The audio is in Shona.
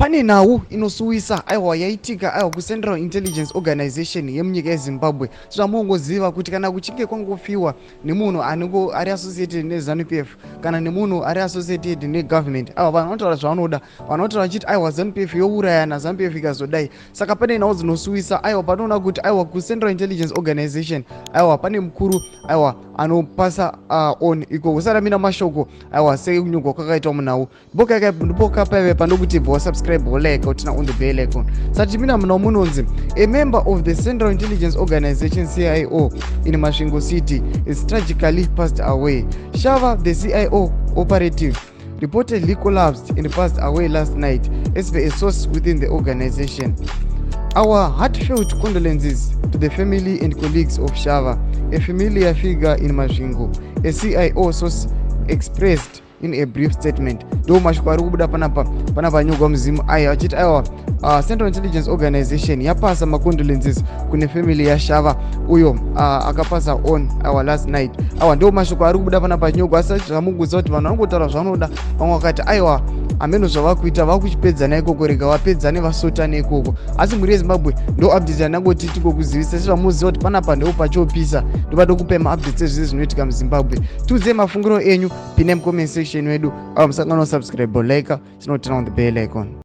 Pane nhau inosuwisa, aiwa, yaitika, aiwa, kuCentral Intelligence Organization yemunyika yeZimbabwe. Zvamungoziva kuti kana kuchinge kwangofiwa nemunhu anenge ari associated neZANU PF kana nemunhu ari associated negovernment, aiwa, vanhu vanotaura zvavanoda. Vanotaura vachiti, aiwa, ZANU PF yourayana, ZANU PF ikazodai. Saka pane nhau dzinosuwisa, aiwa, panoona kuti, aiwa, kuCentral Intelligence Organization, aiwa, pane mukuru, aiwa, anopasa on iko. Usaramina mashoko, aiwa, sekunyogwa kwakaitwa munhau. Ndipo paive panokuti bva wasubscribe, wolike, uturn on the bell icon. Sati tipinda munhau, munonzi a member of the Central Intelligence Organization, CIO, in Masvingo City is tragically passed away. Shava, the CIO operative, reportedly collapsed and passed away last night, as per a source within the organization. Our heartfelt condolences to the family and colleagues of Shava, a familiar figure in Masvingo, a CIO source expressed in a brief statement. Ndo mashoko ari kubuda panapa, panapa nyogwa muzimu aya, achiti, aiwa, Central Intelligence Organization yapasa macondolences kune family yaShava, uyo akapasa on, aiwa, last night. Aiwa, ndo mashoko ari kubuda panapa nyogwa. Asi zvamukuziva kuti vanhu vanongotaura zvavanoda. Vamwe vakati, aiwa, hameno zvavakuita, vakuchipedzana ikoko, rega vapedzane, vasotane ikoko. Asi mhuri yeZimbabwe, ndo update yandangoti tingokuzivisa. Sezvamuziva kuti panapa ndo pachopisa, ndopatokupai maupdates ezvese zvinoitika muZimbabwe. Tiudzei mafungiro enyu, pindai mucomment section wedu. Ava musangano, subscribe, like, tinoturn on the bell icon.